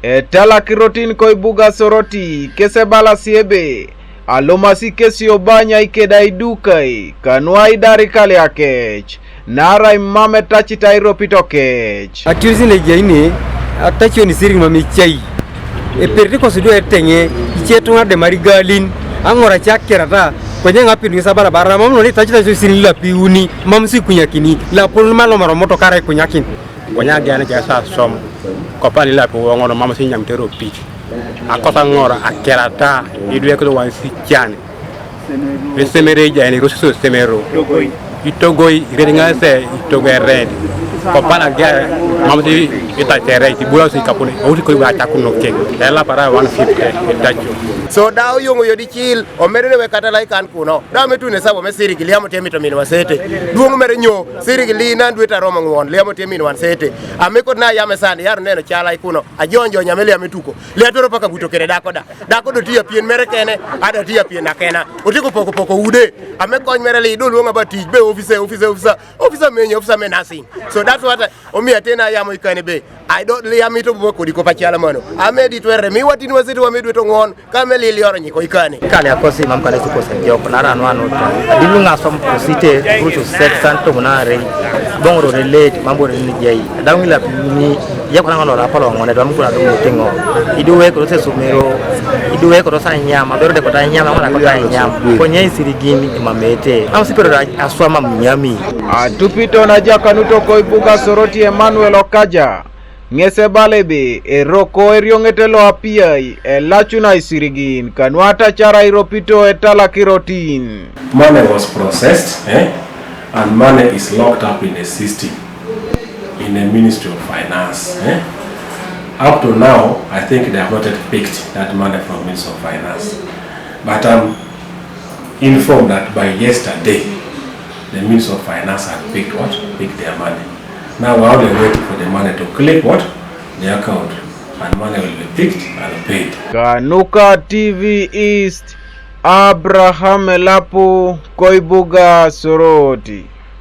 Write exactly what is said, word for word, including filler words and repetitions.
Etalakirotin koibuga Soroti kesebalasi ebe alomasi kesi obanya ikeda idukai kanu aidar ikaliakec, naarai mam etacit airopit okec. Atiusi nejia ine, atacio nisiring mam icai. Eperiti kosi duo eteŋe, ice tuŋa demari galin, aŋor ace akirata, konye ŋapil ŋes abarabara, mam noni itacit acio isiring lapiuni, mam si ikunyakini, lapolon malomar motokarai ikunyakin. Konye agean kesa som, kopan ilapi woŋon, mam si inyamit eropit. Akosa ŋor akirata, idwekit wan sican. Esemere ejai ne irosis esemero. Itogoi, iredi ŋaise, itogoi ered. Kopana gia, mam si itacere, itibula si kapuni, outi koi bwa acakuno kek. Elapara one fifty, itacu. So da oyoŋo yodi cil, omedene we kata lai kan kuno. Da metune sabo me sirigi liamo temi to min wasete. Duoŋ mere nyo, sirigi li nan dwe taromo ŋuon, liamo temi min wasete. Amekot na yame sani, yar neno chala ikuno. Ajonjo nyame liame tuko. Letoro paka buto kere dako da. Dako do tiya pien mere kene, ada tiya pien na kena. Otiko poko poko ude. Ame kony mere li do luonga ba tich be office, office, office. Office menye, office me nursing. So that's what I, omi atena yamo ikane be. I don't liam ito bo kodi ko pachala mano. Ame di twere mi watin wasiti wa midwe to ngon. Kame li lioro nyiko ikane. Kale akosi mam kale siko se jok na ran wanu. Adilu nga som prosite, kuruchu set santo munare. Bongro relate, mambo ni jai. Adang ila ni ya kona ngono la palo ngone dam kuna dum tingo. Iduwe ko se sumero. Iduwe ko sa nyama, bero de ko ta nyama, ngona ko ta nyama. Konye isirigin imamete. Am sipero da aswama mnyami. Atupito na jakanuto koibuga Soroti Emmanuel Okaja. Ŋes ebala ebe eroko erioŋete lo apiai elacuna isirigin kanu atacar airopito etalakirotin. Money was processed, eh? And money is locked up in a system in the Ministry of Finance. Eh? Up to now, I think they have not yet picked that money from Ministry of Finance. But I'm informed that by yesterday, the Ministry of Finance had picked what? Picked their money. Now we're only waiting for the money to click what? The account. And money will be picked and paid. Kanuka T V East, Abraham Elapu, Koibuga Soroti.